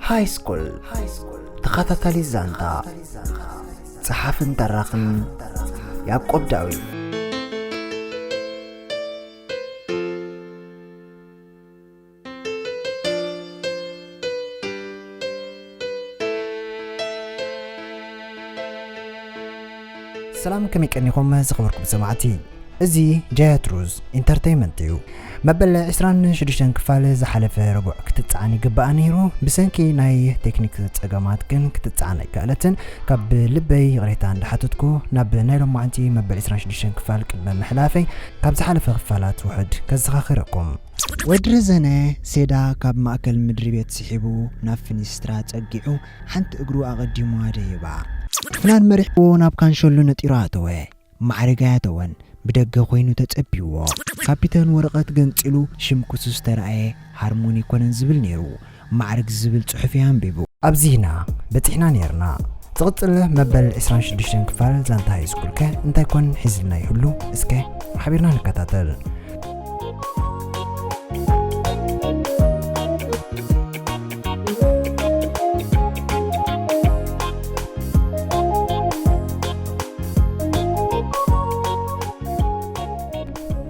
ሃይ ስኩል ተኸታታሊ ዛንታ፣ ጸሓፍን ተራኽን ያዕቆብ ዳዊት። ሰላም፣ ከመይ ቀኒኹም ዝኸበርኩም ሰማዕቲ? እዚ ጃያ ትሩዝ ኢንተርተይመንት እዩ። መበል ዕስራን ሽዱሽተን ክፋል ዝሓለፈ ረቡዕ ክትጸዓን ይግባኣ ነይሩ። ብሰንኪ ናይ ቴክኒክ ጸገማት ግን ክትጸዓን ኣይከኣለትን። ካብ ልበይ ይቕሬታ እንዳሓተትኩ፣ ናብ ናይ ሎማዕንቲ መበል ዕስራን ሽዱሽተን ክፋል ቅድሚ ምሕላፈይ፣ ካብ ዝሓለፈ ክፋላት ውሑድ ከዘኻኽረኩም። ወዲ ረዘነ ሴዳ ካብ ማእከል ምድሪ ቤት ስሒቡ ናብ ፍኒስትራ ጸጊዑ ሓንቲ እግሩ ኣቐዲሙ ኣደየባ። ፍናን መሪሕዎ ናብ ካንሸሎ ነጢሩ ኣተወ። ማዕረግ ኣያተወን ብደገ ኮይኑ ተጸቢዎ። ካፒተን ወረቐት ገንጺሉ ሽም ክሱስ ተራእየ። ሃርሞኒ ኮነን ዝብል ነይሩ። ማዕረግ ዝብል ጽሑፍ እየ ኣንቢቡ። ኣብዚ ኢና በጺሕና ነይርና። ዝቕጽል መበል ዕስራን ሽዱሽተን ክፋል ዛንታ ሃይ ስኩል ከ እንታይ ኮን ሒዝልና ይህሉ? እስከ ሓቢርና ንከታተል።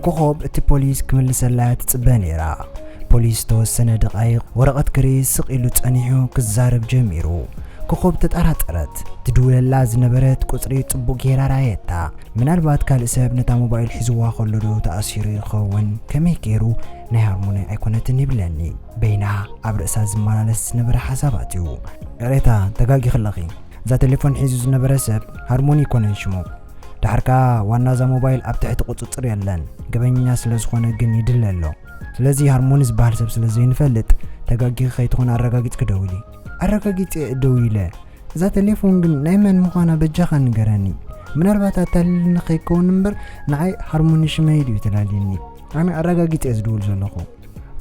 ኮኾብ እቲ ፖሊስ ክምልሰላ ትጽበ ነይራ። ፖሊስ ዝተወሰነ ደቓይቕ ወረቐት ክርኢ ስቕ ኢሉ ጸኒሑ ክዛረብ ጀሚሩ። ኮኾብ ተጠራጠረት። ትድውለላ ዝነበረት ቁጽሪ ጽቡቕ ጌራ ረኣየታ። ምናልባት ካልእ ሰብ ነታ ሞባይል ሒዝዋ ከሎ ዶ ተኣሲሩ ይኸውን? ከመይ ገይሩ ናይ ሃርሞኒ ኣይኮነትን ይብለኒ። በይና ኣብ ርእሳ ዝመላለስ ዝነበረ ሓሳባት እዩ። ይቕሬታ፣ ተጋጊኺ ኣለኺ። እዛ ቴሌፎን ሒዙ ዝነበረ ሰብ ሃርሞኒ ኣይኮነን ሽሙ። ደሓር ከኣ ዋና እዛ ሞባይል ኣብ ትሕቲ ቁጽጽር የለን። ገበኛ ስለ ዝኾነ ግን ይድለ ኣሎ። ስለዚ ሃርሞኒ ዝበሃል ሰብ ስለ ዘይንፈልጥ፣ ተጋጊኺ ከይትኾን ኣረጋጊጽኪ ደውሊ። ኣረጋጊጸ ደዊለ። እዛ ቴሌፎን ግን ናይ መን ምዃና በጃኻ ንገረኒ። ምናልባት ኣታሊልኒ ከይከውን እምበር፣ ንዓይ ሃርሞኒ ሽመይ ድዩ ተላልየኒ? ኣነ ኣረጋጊጸ እየ ዝድውል ዘለኹ።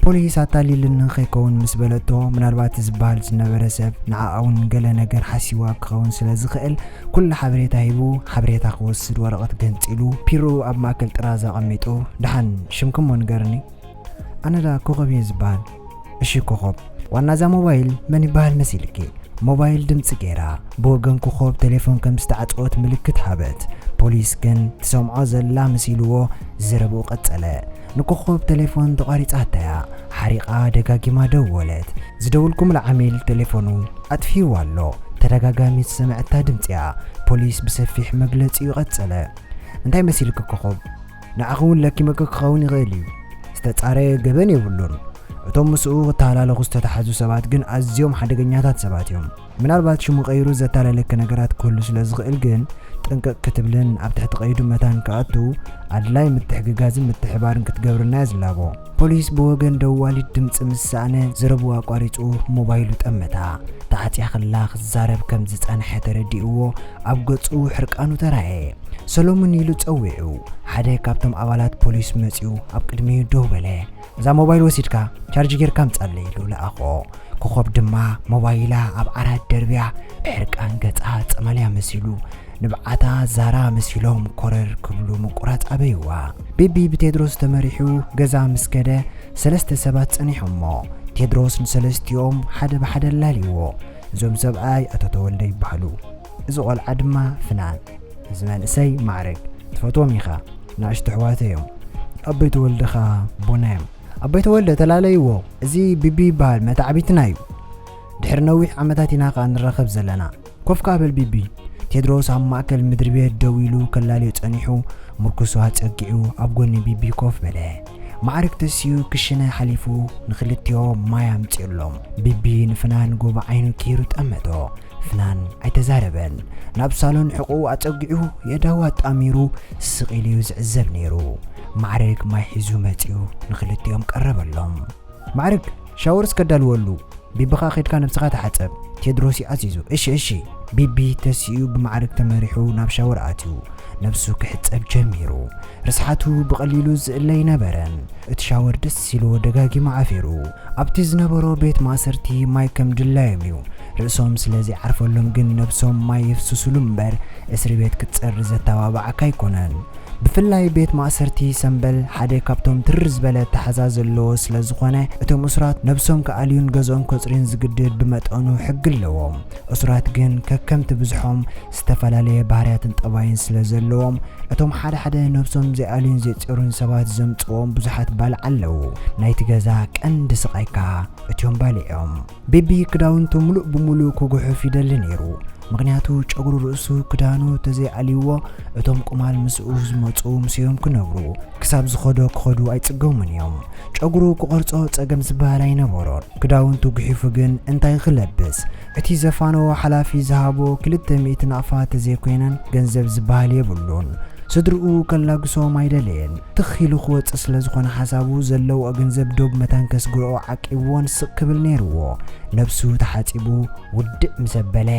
ፖሊስ ኣታሊልኒ ከይከውን ምስ በለቶ፣ ምናልባት ዝበሃል ዝነበረ ሰብ ንዓኣ እውን ገለ ነገር ሓሲዋ ክኸውን ስለ ዝኽእል፣ ኩሉ ሓበሬታ ሂቡ፣ ሓበሬታ ክወስድ ወረቐት ገንጺሉ፣ ፒርኡ ኣብ ማእከል ጥራዝ ኣቐሚጡ፣ ደሓን ሽምኩም ንገርኒ? ኣነ ደኣ ኮኾብ እየ ዝበሃል። እሺ ኮኾብ፣ ዋና እዛ ሞባይል መን ይበሃል መሲልኪ? ሞባይል ድምጺ ገይራ፣ ብወገን ኮኾብ ቴሌፎን ከም ዝተዓጸወት ምልክት ሃበት። ፖሊስ ግን ትሰምዖ ዘላ መሲልዎ ዘረብኡ ቀጸለ። ንኮኾብ ቴሌፎን ተቋሪጻታ'ያ። ሓሪቓ ደጋጊማ ደወለት። ዝደወልኩምሉ ዓሚል ቴሌፎኑ ኣጥፊእዋ ኣሎ። ተደጋጋሚ ዝሰምዐታ ድምጺ'ያ። ፖሊስ ብሰፊሕ መግለጺኡ ቀጸለ። እንታይ መሲልኪ ኮኾብ? ንዓኺ እውን ለኪመኪ ክኸውን ይኽእል እዩ። ዝተጻረየ ገበን የብሉን። እቶም ምስኡ ክተሃላለኹ ዝተታሕዙ ሰባት ግን ኣዝዮም ሓደገኛታት ሰባት እዮም። ምናልባት ሽሙ ቀይሩ ዘታለለኪ ነገራት ክህሉ ስለ ዝኽእል ግን ጥንቅቕ ክትብልን ኣብ ትሕቲ ቀይዱ መታን ክኣቱ ኣድላይ ምትሕግጋዝን ምትሕባርን ክትገብርልና እየ ዝላቦ። ፖሊስ ብወገን ደዋሊት ድምጺ ምስ ሰኣነ ዘረብኡ ኣቋሪጹ ሞባይሉ ጠመታ። ተዓጽያ ከላ ክዛረብ ከም ዝጸንሐ ተረዲእዎ ኣብ ገጹ ሕርቃኑ ተራእየ። ሰሎሙን ኢሉ ጸዊዑ። ሓደ ካብቶም ኣባላት ፖሊስ መጺኡ ኣብ ቅድሚኡ ደው በለ። እዛ ሞባይል ወሲድካ ቻርጅ ጌርካ ኣምጻለይ ኢሉ ለኣኾ። ኮኾብ ድማ ሞባይላ ኣብ ዓራት ደርብያ ብሕርቃን ገጻ ጸማልያ መሲሉ ንብዓታ ዛራ መሲሎም ኮረር ክብሉ ምቁራጽ ኣበይዋ። ቢቢ ብቴድሮስ ተመሪሑ ገዛ ምስ ከደ ሰለስተ ሰባት ጸኒሖሞ። ቴድሮስ ንሰለስቲኦም ሓደ ብሓደ ኣላልይዎ። እዞም ሰብኣይ ኣቶ ተወልደ ይበሃሉ። እዚ ቆልዓ ድማ ፍናን። እዚ መንእሰይ ማዕረግ። ትፈትዎም ኢኻ። ንኣሽቱ ኣሕዋተይ እዮም። ኣቦይ ተወልደ ኸኣ ኣቦና እዮም። ኣቦይ ተወልደ ተላለይዎ። እዚ ቢቢ ይበሃል፣ መታዕቢትና እዩ። ድሕሪ ነዊሕ ዓመታት ኢና ኸኣ ንራኸብ ዘለና። ኮፍ ከኣ በል ቢቢ። ቴድሮስ ኣብ ማእከል ምድሪ ቤት ደው ኢሉ ከላልዮ ጸኒሑ፣ ምርኩሱ ኣጸጊዑ ኣብ ጎኒ ቢቢ ኮፍ በለ። ማዕረግ ተሲኡ ክሽነ ሓሊፉ ንኽልቲኦም ማይ ኣምጺኡሎም። ቢቢ ንፍናን ጎቦ ዓይኑ ኪሩ ጠመቶ። ፍናን ኣይተዛረበን። ናብ ሳሎን ሕቖኡ ኣጸጊዑ የእዳዉ ኣጣሚሩ ስቕ ኢሉ እዩ ዝዕዘብ ነይሩ። ማዕረግ ማይ ሒዙ መጺኡ ንኽልቲኦም ቀረበሎም። ማዕረግ፣ ሻወር እስከ ኣዳልወሉ፣ ቢቢ ኸኣ ኬድካ ነብስኻ ተሓጸብ፣ ቴድሮስ እዩ ኣዚዙ። እሺ፣ እሺ። ቢቢ ተሲኡ ብማዕረግ ተመሪሑ ናብ ሻወር ኣትዩ፣ ነብሱ ክሕጸብ ጀሚሩ። ርስሓቱ ብቐሊሉ ዝእለ ኣይነበረን። እቲ ሻወር ደስ ኢልዎ ደጋጊሙ ዓፊሩ። ኣብቲ ዝነበሮ ቤት ማእሰርቲ ማይ ከም ድላዮም እዩ። ርእሶም ስለ ዘይዓርፈሎም ግን ነብሶም ማይ የፍስሱሉ እምበር እስሪ ቤት ክትጸሪ ዘተባብዓካ ኣይኮነን። ብፍላይ ቤት ማእሰርቲ ሰምበል ሓደ ካብቶም ትርር ዝበለ ኣተሓዛ ዘለዎ ስለ ዝኾነ፣ እቶም እሱራት ነብሶም ክኣልዩን ገዝኦም ከጽርዩን ዝግድድ ብመጠኑ ሕጊ ኣለዎም። እሱራት ግን ከከምቲ ብዝሖም ዝተፈላለየ ባህርያትን ጠባይን ስለ ዘለዎም፣ እቶም ሓደ ሓደ ነብሶም ዘይኣልዩን ዘይጸሩን ሰባት ዘምጽዎም ብዙሓት ባልዕ ኣለዉ። ናይቲ ገዛ ቀንዲ ስቓይ ከኣ እቲኦም ባልዕ እዮም። ቢቢ ክዳውንቱ ምሉእ ብምሉእ ክጉሕፍ ይደሊ ነይሩ። ምኽንያቱ ጨጉሪ ርእሱ ክዳኑ ተዘይኣልይዎ እቶም ቁማል ምስኡ ዝመጹ ምስኦም ክነብሩ ክሳብ ዝኸዶ ክኸዱ ኣይጽገሙን እዮም። ጨጉሩ ክቖርጾ ጸገም ዝበሃል ኣይነበሮን። ክዳውንቱ ጉሒፉ ግን እንታይ ክለብስ? እቲ ዘፋነዎ ሓላፊ ዝሃቦ ክልተ ሚእቲ ናቕፋ ተዘይኮይነን ገንዘብ ዝበሃል የብሉን። ስድርኡ ከላግሶም ኣይደለየን። ትኽ ኢሉ ክወጽእ ስለ ዝኾነ ሓሳቡ፣ ዘለዎ ገንዘብ ዶብ መታን ከስግርኦ ዓቂብዎን ስቕ ክብል ነይርዎ። ነብሱ ተሓጺቡ ውድእ ምስ ኣበለ፣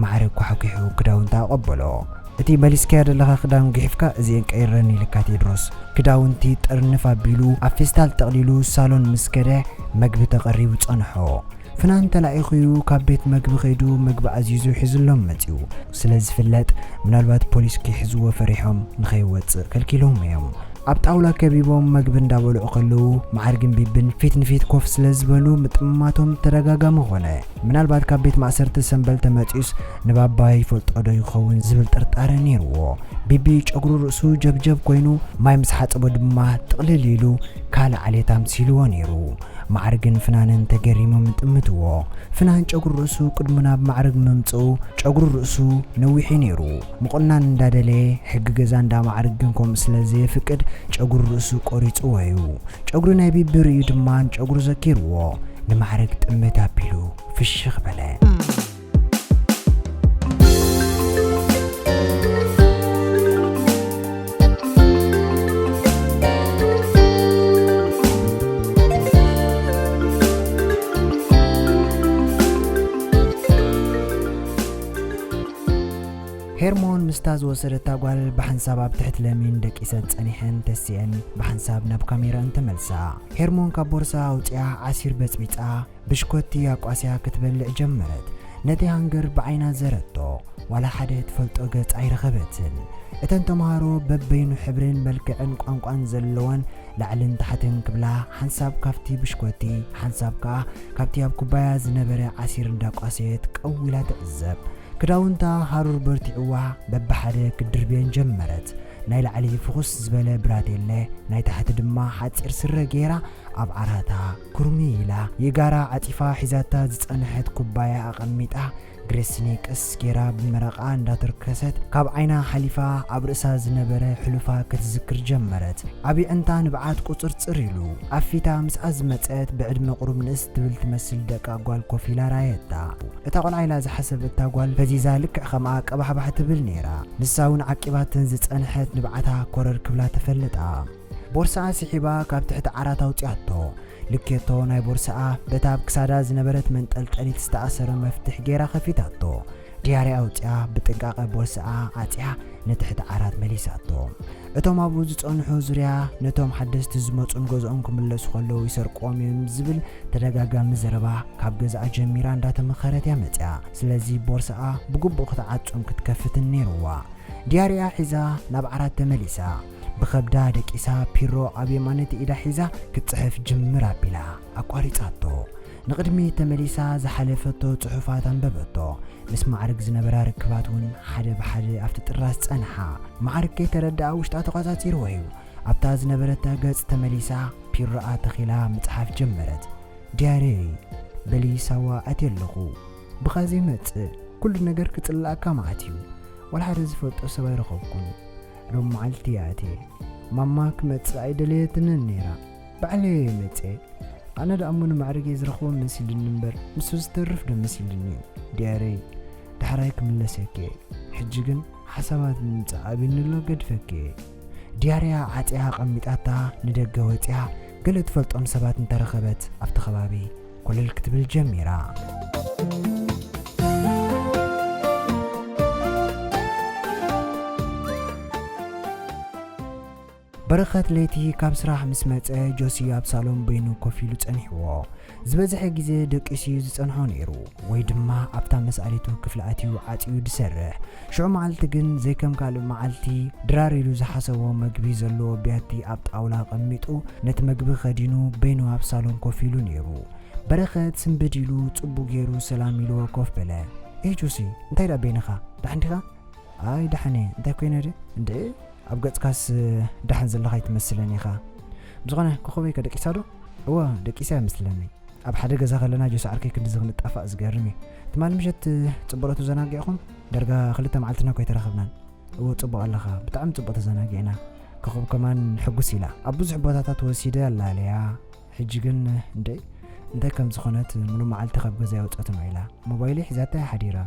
ማዕረ ኳሕኲሑ ክዳውንታ ኣቐበሎ። እቲ መሊስካዮ ዘለኻ ክዳን ጉሒፍካ፣ እዚኤን ቀይረኒ ኢልካ ቴድሮስ። ክዳውንቲ ጥርንፍ ኣቢሉ ኣብ ፌስታል ጠቕሊሉ ሳሎን ምስ ከደ፣ መግቢ ተቐሪቡ ጸንሖ። ፍናን ተላኢኹ እዩ ካብ ቤት መግቢ ከይዱ መግቢ ኣዚዙ ሒዙሎም መጺኡ። ስለ ዝፍለጥ፣ ምናልባት ፖሊስ ከይሕዝዎ ፈሪሖም ንኸይወጽእ ከልኪሎም እዮም። ኣብ ጣውላ ከቢቦም መግቢ እንዳበልዑ ከለዉ፣ መዓርግን ቢብን ፊት ንፊት ኮፍ ስለ ዝበሉ ምጥምማቶም ተደጋጋሚ ኾነ። ምናልባት ካብ ቤት ማእሰርቲ ሰምበል ተመጺኡስ ንባባ ይፈልጦ ዶ ይኸውን ዝብል ጥርጣረ ነይርዎ። ቢቢ ጨጉሩ ርእሱ ጀብጀብ ኮይኑ፣ ማይ ምስ ሓጸቦ ድማ ጥቕልል ኢሉ ካልእ ዓሌት ኣምሲልዎ ነይሩ። መዓርግን ፍናንን ተገሪሞም ይጥምትዎ። ፍናን ጨጉሪ ርእሱ ቅድሚ ናብ ማዕርግ ምምጽኡ፣ ጨጉሪ ርእሱ ነዊሑ ነይሩ። ምቑናን እንዳደለየ፣ ሕጊ ገዛ እንዳ ማዕርግ ግን ከምኡ ስለ ዘየፍቅድ፣ ጨጉሪ ርእሱ ቆሪጽዎ እዩ። ጨጉሪ ናይ ቢቢ ርእዩ ድማ ንጨጉሩ ዘኪርዎ። ንማዕርግ ጥምት ኣቢሉ ፍሽኽ በለ። ሄርሞን ምስታ ዝወሰደታ ጓል ብሓንሳብ ኣብ ትሕቲ ለሚን ደቂሰን ጸኒሐን ተሲአን ብሓንሳብ ናብ ካሜራኣን ተመልሳ። ሄርሞን ካብ ቦርሳ ኣውጺኣ ዓሲር በጽቢጻ ብሽኮቲ ኣቋስያ ክትበልዕ ጀመረት። ነቲ ሃንገር ብዓይና ዘረቶ፣ ዋላ ሓደ ትፈልጦ ገጽ ኣይረኸበትን። እተን ተምሃሮ በበይኑ ሕብርን መልክዕን ቋንቋን ዘለወን ላዕልን ታሕትን ክብላ፣ ሓንሳብ ካብቲ ብሽኮቲ፣ ሓንሳብ ከኣ ካብቲ ኣብ ኩባያ ዝነበረ ዓሲር እንዳቋሰየት ቀው ኢላ ትዕዘብ። ክዳውንታ ሃሩር በርቲዕዋ፣ በብሓደ ክትድርብየን ጀመረት። ናይ ላዕሊ ፍኹስ ዝበለ ብራቴለ፣ ናይ ታሕቲ ድማ ሓጺር ስረ ገይራ፣ ኣብ ዓራታ ኩርሚ ኢላ፣ ይጋራ ዓጺፋ ሒዛታ ዝጸንሐት ኩባያ ኣቐሚጣ፣ ግሬስኒ ቀስ ጌራ ብመረቓ እንዳተርከሰት፣ ካብ ዓይና ሓሊፋ ኣብ ርእሳ ዝነበረ ሕሉፋ ክትዝክር ጀመረት። ኣብ የዕንታ ንብዓት ቁጽርጽር ኢሉ። ኣብ ፊታ ምስኣ ዝመጸት ብዕድመ ቁሩብ ንእስ ትብል ትመስል ደቃቕ ጓል ኮፍ ኢላ ራየታ። እታ ቆልዓ ኢላ ዝሓሰበታ ጓል ፈዚዛ ልክዕ ከምኣ ቀባሕባሕ ትብል ነይራ። ንሳ እውን ዓቂባተን ዝጸንሐት ንብዓታ ኮረር ክብላ ተፈለጣ። ቦርሳኣ ስሒባ ካብ ትሕቲ ዓራት ኣውጺኣቶ። ልኬቶ ናይ ቦርሳኣ በታ ኣብ ክሳዳ ዝነበረት መንጠልጠሊት ዝተኣሰረ መፍትሕ ጌራ ከፊታቶ። ድያሪ ኣውጺኣ ብጥንቃቐ ቦርሳኣ ዓጽያ ንትሕቲ ዓራት መሊሳቶ። እቶም ኣብኡ ዝጸንሑ ዙርያ ነቶም ሓደስቲ ዝመጹን ገዝኦም ክምለሱ ከለዉ ይሰርቅዎም እዮም ዝብል ተደጋጋሚ ዘረባ ካብ ገዛኣ ጀሚራ እንዳተመኸረት እያ መጽያ። ስለዚ ቦርሳኣ ብግቡእ ክትዓጹን ክትከፍትን ነይርዋ። ድያሪኣ ሒዛ ናብ ዓራት ተመሊሳ። ብኸብዳ ደቂሳ ፒሮ ኣብ የማነይቲ ኢዳ ሒዛ ክትጽሕፍ ጅምር ኣቢላ ኣቋሪጻቶ። ንቕድሚት ተመሊሳ ዝሓለፈቶ ጽሑፋት ኣንበበቶ። ምስ ማዕርግ ዝነበራ ርክባት እውን ሓደ ብሓደ ኣብቲ ጥራዝ ጸንሓ። ማዕርግ ከይተረድኣ ውሽጣ ተቋጻጺርዎ እዩ። ኣብታ ዝነበረታ ገጽ ተመሊሳ ፒሮኣ ተኺላ ምጽሓፍ ጀመረት። ድያሪየይ፣ በሊ ሳዋ ኣትየ ኣለኹ። ብኻ ዘይመጽእ ኩሉ ነገር ክጽላኣካ መዓት እዩ። ዋላ ሓደ ዝፈልጦ ሰብ ኣይረኸብኩን። ሎም መዓልቲ እየ ኣትየ። ማማ ክመጽእ ኣይደለየትንን ነይራ። ባዕለይ እየ መጽየ። ኣነ ደኣ እሞ ንማዕርገይ ዝረኽቦ መሲሉኒ እምበር፣ ንሱ ዝተርፍ ዶ መሲሉኒ እዩ? ድያረይ፣ ዳሕራይ ክምለሰኪ እየ። ሕጂ ግን ሓሳባት ምምጻእ ኣብዩኒ ኣሎ፣ ገድፈኪ እየ። ድያርያ ዓጽያ ኣቐሚጣታ ንደገ ወጽያ፣ ገለ ትፈልጦም ሰባት እንተረኸበት ኣብቲ ከባቢ ኮለል ክትብል ጀሚራ። በረኸት ለይቲ ካብ ስራሕ ምስ መጸ፣ ጆሲ ኣብ ሳሎን በይኑ ኮፍ ኢሉ ጸኒሕዎ። ዝበዝሐ ግዜ ደቂሱ እዩ ዝጸንሖ ነይሩ፣ ወይ ድማ ኣብታ መስኣሊቱ ክፍሊ ኣትዩ ዓጽዩ ዝሰርሕ። ሽዑ መዓልቲ ግን ዘይከም ካልእ መዓልቲ፣ ድራር ኢሉ ዝሓሰቦ መግቢ ዘለዎ ቢያቲ ኣብ ጣውላ ኣቐሚጡ፣ ነቲ መግቢ ከዲኑ በይኑ ኣብ ሳሎን ኮፍ ኢሉ ነይሩ። በረኸት ስንብድ ኢሉ ጽቡቕ ገይሩ ሰላም ኢልዎ ኮፍ በለ። "ኤ ጆሲ፣ እንታይ ደኣ በይንኻ? ደሓን ዲኻ?" "ኣይ ደሓን እየ፣ እንታይ ኮይነ ድየ?" "እንዴ፣ ኣብ ገጽካስ ደሓን ዘለኻ ኣይትመስልን ኢኻ። ብዝኾነ ኮኾበይ ከ ደቂሳ ዶ?" "እወ፣ ደቂሳ እያ መስለኒ። ኣብ ሓደ ገዛ ከለና ጆሲ ዓርከይ ክንድዚ ክንጣፋእ ዝገርም እዩ። ትማሊ ምሸት ጽቡቕ ዶ ተዘናጊዕኹም? ዳርጋ ክልተ መዓልትና እኮ ኣይተራኸብናን." "እወ፣ ጽቡቕ ኣለኻ፣ ብጣዕሚ ጽቡቕ ተዘናጊዕና። ኮኾብ ከማን ሕጉስ ኢላ። ኣብ ብዙሕ ቦታታት ወሲደ ኣላለያ። ሕጂ ግን እንዴ፣ እንታይ ከም ዝኾነት ምሉእ መዓልቲ ካብ ገዛ ኣይወጸትን ውዒላ። ሞባይለይ ሒዛታ እያ ሓዲራ።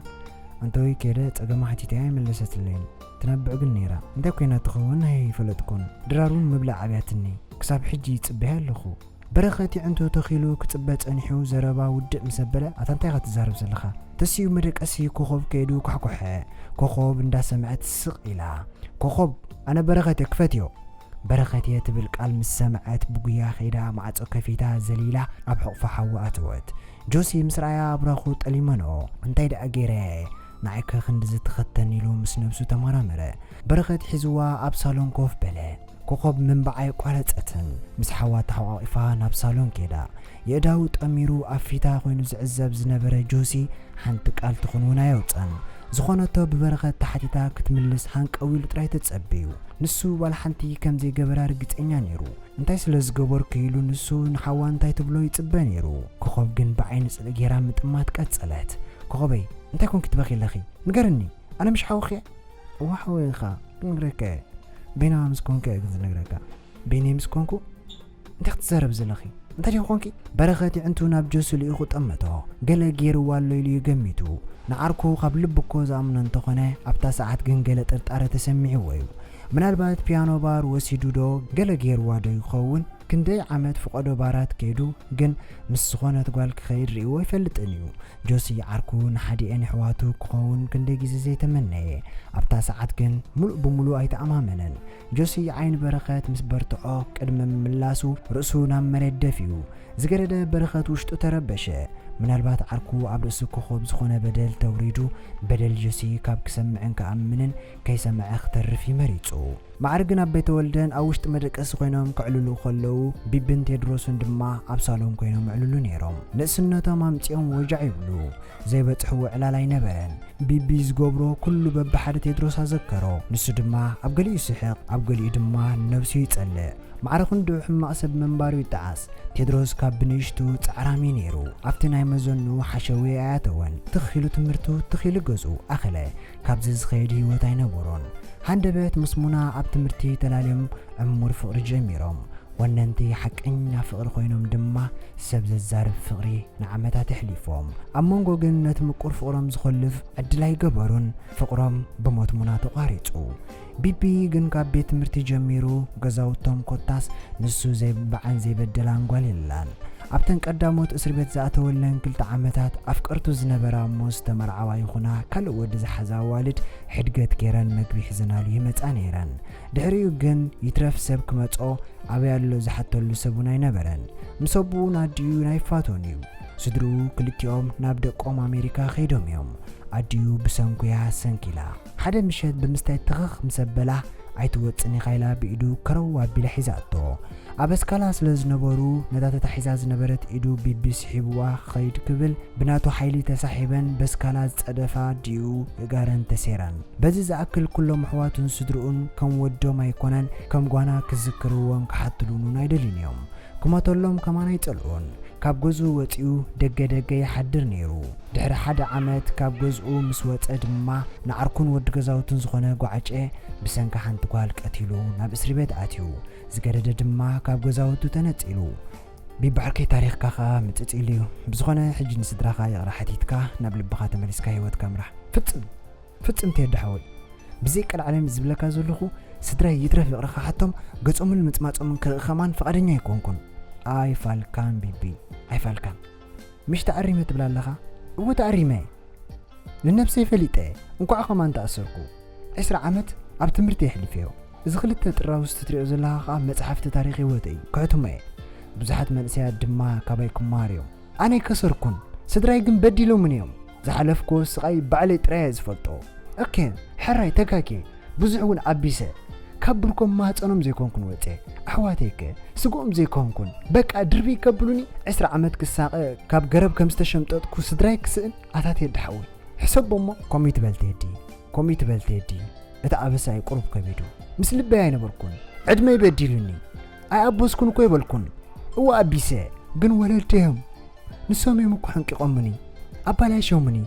ኣንተ ወይ ከይደ ጸገማ ሓቲተያ ኣይመለሰትለይን። ትነብዕ ግን ነይራ። እንታይ ኮይና ትኸውን ኣይፈለጥኩን። ድራር እውን ምብላዕ ኣብያትኒ። ክሳብ ሕጂ ይጽበያ ኣለኹ።" በረኸት የዕንቱ ተኺሉ ክጽበ ጸኒሑ ዘረባ ውድእ ምስ ኣበለ፣ "ኣታ እንታይ ኢኻ ትዛረብ ዘለኻ?" ተሲኡ መደቀሲ ኮኾብ ከይዱ ኳሕኮሐ። ኮኾብ እንዳሰምዐት ስቕ ኢላ፣ "ኮኾብ፣ ኣነ በረኸት እየ፣ ክፈትዮ!" በረኸት እየ ትብል ቃል ምስ ሰምዐት ብጉያ ከይዳ ማዕጾ ከፊታ ዘሊላ ኣብ ሕቑፋ ሓዊ ኣተወት። ጆሲ ምስ ረኣያ ኣብራኹ ጠሊመንኦ። "እንታይ ደኣ ገይረ? ንዓይከ ክንድዚ ትኸተን?" ኢሉ ምስ ነብሱ ተመራመረ። በረኸት ሒዝዋ ኣብ ሳሎን ኮፍ በለ። ኮኾብ ምንባዓ ኣይቋረጸትን። ምስ ሓዋ ተሓቋቒፋ ናብ ሳሎን ከይዳ። የእዳዉ ጠሚሩ ኣብ ፊታ ኮይኑ ዝዕዘብ ዝነበረ ጆሲ ሓንቲ ቃል ትኹን እውን ኣየውጸን። ዝኾነቶ ብበረኸት ተሓቲታ ክትምልስ ሃንቀው ኢሉ ጥራይ ተጸብዩ። ንሱ ዋላ ሓንቲ ከም ዘይገበራ ርግጸኛ ነይሩ። እንታይ ስለ ዝገበርኩ ኢሉ ንሱ ንሓዋ እንታይ ትብሎ ይጽበ ነይሩ። ኮኾብ ግን ብዓይኒ ጽልኢ ጌራ ምጥማት ቀጸለት። "ኮኾበይ፣ እንታይ ኮንኪ ትበኺ ኣለኺ? ንገርኒ፣ ኣነ ምሽ ሓውኺ?" "እዋ ሓወይ ኢኻ፣ ክንግረካ እየ። በይና ምስ ኮንካ እየ ግን ዝነግረካ።" "በይነይ ምስ ኮንኩ? እንታይ ክትዛረብ ዘለኺ? እንታይ ዲኺ ኮንኪ?" በረኸት የዕንቱ ናብ ጆሲ ልኢኹ ጠመቶ። ገለ ገይርዋ ኣሎ ኢሉ እዩ ገሚቱ። ንዓርኩ ካብ ልቢ እኮ ዝኣምኖ እንተኾነ፣ ኣብታ ሰዓት ግን ገለ ጥርጣረ ተሰሚዕዎ እዩ። ምናልባት ፒያኖ ባር ወሲዱ ዶ፣ ገለ ገይርዋ ዶ ይኸውን? ክንደይ ዓመት ፍቐዶ ባራት ከይዱ፣ ግን ምስ ዝኾነት ጓል ክኸይድ ርእይዎ ኣይፈልጥን እዩ። ጆሲ ዓርኩ ንሓዲኤን ኣሕዋቱ ክኸውን ክንደይ ግዜ ዘይተመነየ። ኣብታ ሰዓት ግን ምሉእ ብምሉእ ኣይተኣማመነን። ጆሲ ዓይኒ በረኸት ምስ በርትዖ፣ ቅድሚ ምምላሱ ርእሱ ናብ መሬት ደፊኡ። ዝገደደ በረኸት ውሽጡ ተረበሸ። ምናልባት ዓርኩ ኣብ ርእሲ ኮኾብ ዝኾነ በደል ተውሪዱ፣ በደል ጆሲ ካብ ክሰምዕን ክኣምንን ከይሰምዐ ክተርፍ እዩ መሪጹ። ማዕረ ግን ኣብ ቤተ ወልደን ኣብ ውሽጢ መደቀሲ ኮይኖም ከዕልሉ ከለዉ፣ ቢቢን ቴድሮስን ድማ ኣብ ሳሎን ኮይኖም ይዕልሉ ነይሮም። ንእስነቶም ኣምጺኦም ወጃዕ ይብሉ። ዘይበጽሕዎ ዕላል ኣይነበረን። ቢቢ ዝገብሮ ኩሉ በብሓደ ቴድሮስ ኣዘከሮ። ንሱ ድማ ኣብ ገሊኡ ይስሕቕ፣ ኣብ ገሊኡ ድማ ንነብሱ ይጸልእ። ማዕረ ክንድኡ ሕማቕ ሰብ ምንባሩ ይጠዓስ። ቴድሮስ ካብ ብንእሽቱ ጻዕራም እዩ ነይሩ። ኣብቲ ናይ መዘንኡ ሓሸውየ ኣያተወን። ትኽ ኢሉ ትምህርቱ፣ ትኽ ኢሉ ገዝኡ ኣኸለ። ካብዚ ዝኸይድ ህይወት ኣይነበሮን። ሃንደበት ምስ ሙና ኣብ ትምህርቲ ተላልዮም ዕሙር ፍቕሪ ጀሚሮም። ወነንቲ ሓቀኛ ፍቕሪ ኮይኖም ድማ ሰብ ዘዛርብ ፍቕሪ ንዓመታት የሕሊፎም። ኣብ መንጎ ግን ነቲ ምቁር ፍቕሮም ዝኾልፍ ዕድል ኣይገበሩን። ፍቕሮም ብሞት ሙና ተቋሪጹ። ቢቢ ግን ካብ ቤት ትምህርቲ ጀሚሩ ገዛውቶም ኮታስ ንሱ ዘይብዓን ዘይበደላን ጓል የላን። ኣብተን ቀዳሞት እስር ቤት ዝኣተወለን ክልተ ዓመታት ኣፍቀርቱ ዝነበራ እሞ ዝተመርዓዋ ይኹና ካልእ ወዲ ዝሓዛ ኣዋልድ ሕድገት ገይረን መግቢ ሒዘናሉ ይመጻ ነይረን። ድሕሪኡ ግን ይትረፍ ሰብ ክመጾ ኣበይ ኣሎ ዝሓተሉ ሰብ እውን ኣይነበረን። ምስ ኣቦኡን ኣዲኡን ኣይፋቶን እዩ። ስድርኡ ክልቲኦም ናብ ደቆም ኣሜሪካ ከይዶም እዮም። ኣዲኡ ብሰንኩያ ሰንኪላ። ሓደ ምሸት ብምስታይ ትኽኽ ምስ ኣበላ ኣይትወጽን ኢኻ ኢላ ብኢዱ ከረው ኣቢላ ሒዛቶ። ኣብ ኣስካላ ስለ ዝነበሩ ነታ ተታሒዛ ዝነበረት ኢዱ ቢቢ ስሒብዋ ክኸይድ ክብል ብናቱ ሓይሊ ተሳሒበን በስካላ ዝጸደፋ ኣዲኡ እጋረን ተሴረን። በዚ ዝኣክል ኩሎም ኣሕዋቱን ስድርኡን ከም ወዶም ኣይኮነን ከም ጓና ክዝክርዎን ክሓትሉን እውን ኣይደልዩን እዮም። ክሞተሎም ከማን ኣይጸልኡን። ካብ ገዝኡ ወጺኡ ደገ ደገ ይሓድር ነይሩ። ድሕሪ ሓደ ዓመት ካብ ገዝኡ ምስ ወጸ ድማ ንዓርኩን ወዲ ገዛውቱን ዝኾነ ጓዕጨ ብሰንኪ ሓንቲ ጓል ቀቲሉ ናብ እስሪ ቤት ኣትዩ። ዝገደደ ድማ ካብ ገዛውቱ ተነጺሉ። ቢቢ ዓርከይ ታሪኽካ ኸኣ ምጽጽ ኢሉ እዩ። ብዝኾነ ሕጂ ንስድራኻ ይቕረ ሓቲትካ ናብ ልብኻ ተመሊስካ ህይወትካ ምራሕ። ፍጽም! ፍጽም ቴዲ ሓወይ። ብዘይ ቀልዓለም ዝብለካ ዘለኹ ስድራይ ይትረፍ ይቕረ ክሓቶም ገጾምን ምጽማጾምን ክርኢ ኸማን ፍቓደኛ ኣይኮንኩን። ኣይፋልካን ቢቢ፣ ኣይፋልካን። ምሽ ተኣሪመ ትብል ኣለኻ? እወ ተኣሪመ። ንነብሰይ ፈሊጠ፣ እንኳዕ ኸማን ተኣሰርኩ። ዕስራ ዓመት ኣብ ትምህርቲ የሕሊፈዮ። እዚ ክልተ ጥራውዝ ትሪኦ ዘለኻ ከዓ መጽሓፍቲ ታሪኽ ህይወተይ እዩ። ክሕትሞ እየ። ብዙሓት መንእሰያት ድማ ካባይ ክመሃሩ እዮም። ኣነ ኣይከሰርኩን፣ ስድራይ ግን በዲሎምኒ እዮም። ዝሓለፍክዎ ስቓይ ባዕለይ ጥራይ እየ ዝፈልጦ። ኦኬ፣ ሕራይ ተጋግየ፣ ብዙሕ እውን ኣቢሰ። ካብ ብርኮም ማህፀኖም ዘይኮንኩን ወፅየ። ኣሕዋተይከ ስግኦም ዘይኮንኩን። በቃ ድርብይ ከብሉኒ። ዕስራ ዓመት ክሳቐ ካብ ገረብ ከም ዝተሸምጠጥኩ ስድራይ ክስእን። ኣታ ቴዲ ሓወይ፣ ሕሰቦ እሞ። ከምኡ ይትበል ቴዲ፣ ከምኡ ይትበል ቴዲ። እቲ ኣበሳይ ቁሩብ ከቢዱ። ምስ ልበይ ኣይነበርኩን። ዕድመይ በዲሉኒ። ኣይኣበስኩን እኮ ይበልኩን። እወ ኣቢሰ፣ ግን ወለደዮም። ንሶም እዮም እኮ ሓንቂቖምኒ፣ ኣባላሾምኒ።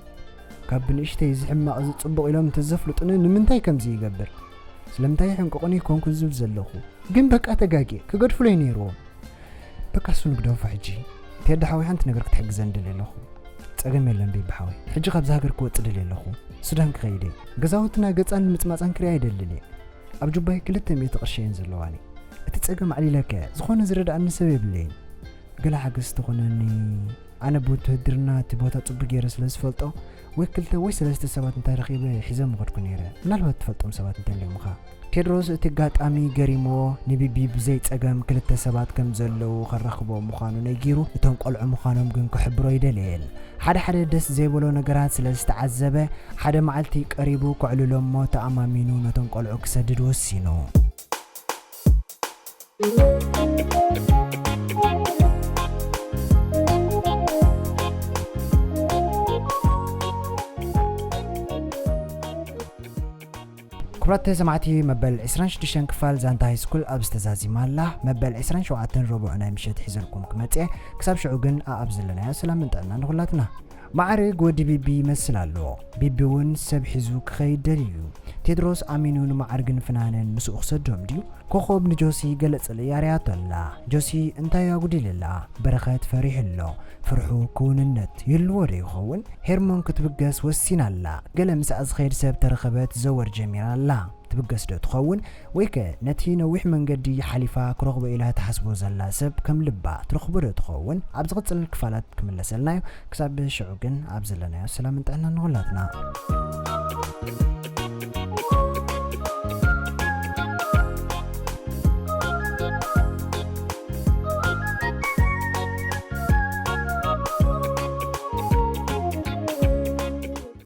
ካብ ብንእሽተይ እዚ ሕማቕ እዚ ጽቡቕ ኢሎም እንተዘፍልጡኒ ንምንታይ ከምዚ ይገብር? ስለምንታይ ይሕንቅቑኒ ይኮንኩ ዝብል ዘለኹ? ግን በቃ ተጋግየ፣ ክገድፉለይ ነይርዎም። በቃ እሱ ንግደፎ ሕጂ። ቴዲ ሓወይ ሓንቲ ነገር ክትሕግዘን ደልየ ኣለኹ። ጸገም የለን ቤቢ ሓወይ። ሕጂ ካብዚ ሃገር ክወጽእ ደልየ ኣለኹ። ሱዳን ክኸይድ እየ። ገዛውትና ገጻን ምጽማጻን ክሪኣ ይደልል እየ። ኣብ ጁባይ ክልተ ሚእቲ ቅርሺ እየን ዘለዋኒ። እቲ ጸገም ኣዕሊለካ እየ። ዝኾነ ዝረድኣኒ ሰብ የብለይን። ገለ ሓገዝ ተኾነኒ፣ ኣነ ብውትህድርና እቲ ቦታ ጽቡቅ ገይረ ስለ ዝፈልጦ፣ ወይ ክልተ ወይ ሰለስተ ሰባት እንተረኺበ ሒዘ ምኸድኩ ነይረ። ምናልባት ትፈልጦም ሰባት እንተልዮምኻ። ቴድሮስ እቲ ኣጋጣሚ ገሪምዎ፣ ንቢቢ ብዘይ ጸገም ክልተ ሰባት ከም ዘለዉ ከራኽቦ ምዃኑ ነጊሩ፣ እቶም ቆልዑ ምዃኖም ግን ክሕብሮ ኣይደለየን። ሓደ ሓደ ደስ ዘይበሎ ነገራት ስለ ዝተዓዘበ፣ ሓደ መዓልቲ ቀሪቡ ከዕልሎ እሞ ተኣማሚኑ ነቶም ቆልዑ ክሰድድ ወሲኑ። ክቡራት ሰማዕቲ፣ መበል ዕስራን ሽዱሽተን ክፋል ዛንታ ሃይስኩል ኣብ ዝተዛዚማ ኣላ። መበል ዕስራን ሸውዓተን ረቡዕ ናይ ምሸት ሒዘልኩም ክመጽእ። ክሳብ ሽዑ ግን ኣኣብ ዘለናዮ ሰላምን ጥዕናን ንኹላትና። ማዕርግ ወዲ ቢቢ ይመስል ኣሎ። ቢቢ እውን ሰብ ሒዙ ክኸይድ ደልዩ እዩ። ቴድሮስ ኣሚኑ ንማዕርግን ፍናንን ምስኡ ክሰዶም ድዩ? ኮኾብ ንጆሲ ገለ ጽልኢ ኣርያቶ ኣላ። ጆሲ እንታይ ኣጉዲልላ? በረኸት ፈሪሑ ኣሎ። ፍርሑ ክውንነት ይህልዎ ዶ ይኸውን? ሄርሞን ክትብገስ ወሲና ኣላ። ገለ ምስኣ ዝኸይድ ሰብ ተረኸበት ዘወር ጀሚራ ኣላ። ትብገስ ዶ ትኸውን? ወይከ ነቲ ነዊሕ መንገዲ ሓሊፋ ክረኽቦ ኢላ ትሓስቦ ዘላ ሰብ ከም ልባ ትረኽቦ ዶ ትኸውን? ኣብ ዝቕጽል ክፋላት ክምለሰልና እዩ። ክሳብ ሽዑ ግን ኣብ ዘለናዮ ሰላምን ጥዕናን ንኹላትና።